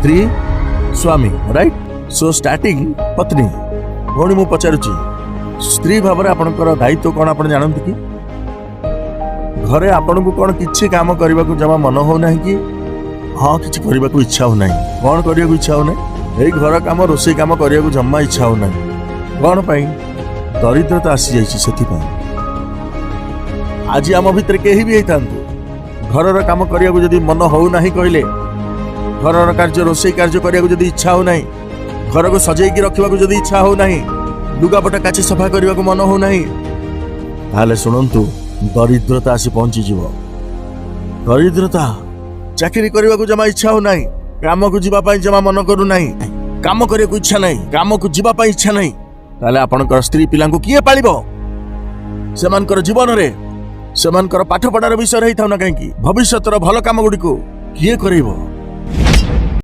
ସ୍ତ୍ରୀ, ସ୍ୱାମୀ, right? Show starting ପତ୍ନୀ। ଭଉଣୀ, ମୁଁ ପଚାରୁଛି, ସ୍ତ୍ରୀ ଭାବରେ ଆପଣଙ୍କର ଦାୟିତ୍ୱ କ'ଣ ଆପଣ ଜାଣନ୍ତି କି? ଘରେ ଆପଣଙ୍କୁ କ'ଣ କିଛି କାମ କରିବାକୁ ଜମା ମନ ହଉନାହିଁ କି? ହଁ, କିଛି କରିବାକୁ ଇଚ୍ଛା ହଉନାହିଁ। କ'ଣ କରିବାକୁ ଇଚ୍ଛା ହଉନାହିଁ? ଏଇ ଘର କାମ, ରୋଷେଇ କାମ କରିବାକୁ ଜମା ଇଚ୍ଛା ହଉନାହିଁ। କ'ଣ ପାଇଁ? ଦରିଦ୍ରତା ଆସିଯାଇଛି, ସେଥିପାଇଁ। ଆଜି ଆମ ଭିତରେ କେହି ବି ହେଇଥାନ୍ତୁ, ଘରର କାମ କରିବାକୁ ଯଦି ମନ ହଉନାହିଁ କହିଲେ, ଘରର କାର୍ଯ୍ୟ, ରୋଷେଇ କାର୍ଯ୍ୟ କରିବାକୁ ଯଦି ଇଚ୍ଛା ହଉନାହିଁ, ଘରକୁ ସଜେଇକି ରଖିବାକୁ ଯଦି ଇଚ୍ଛା ହଉନାହିଁ, ଲୁଗାପଟା କାଚି ସଫା କରିବାକୁ ମନ ହଉନାହିଁ, ତାହେଲେ ଶୁଣନ୍ତୁ, ଦରିଦ୍ରତା ଆସି ପହଞ୍ଚିଯିବ। ଦରିଦ୍ରତା। ଚାକିରି କରିବାକୁ ଜମା ଇଚ୍ଛା ହଉନାହିଁ, କାମକୁ ଯିବା ପାଇଁ ଜମା ମନ କରୁନାହିଁ, କାମ କରିବାକୁ ଇଚ୍ଛା ନାହିଁ, କାମକୁ ଯିବା ପାଇଁ ଇଚ୍ଛା ନାହିଁ, ତାହେଲେ ଆପଣଙ୍କର ସ୍ତ୍ରୀ ପିଲାଙ୍କୁ କିଏ ପାଳିବ? ସେମାନଙ୍କର ଜୀବନରେ, ସେମାନଙ୍କର ପାଠପଢ଼ାର ବିଷୟରେ ହେଇଥାଉ ନା କାହିଁକି, ଭବିଷ୍ୟତର ଭଲ କାମ ଗୁଡ଼ିକୁ କିଏ କରିବ?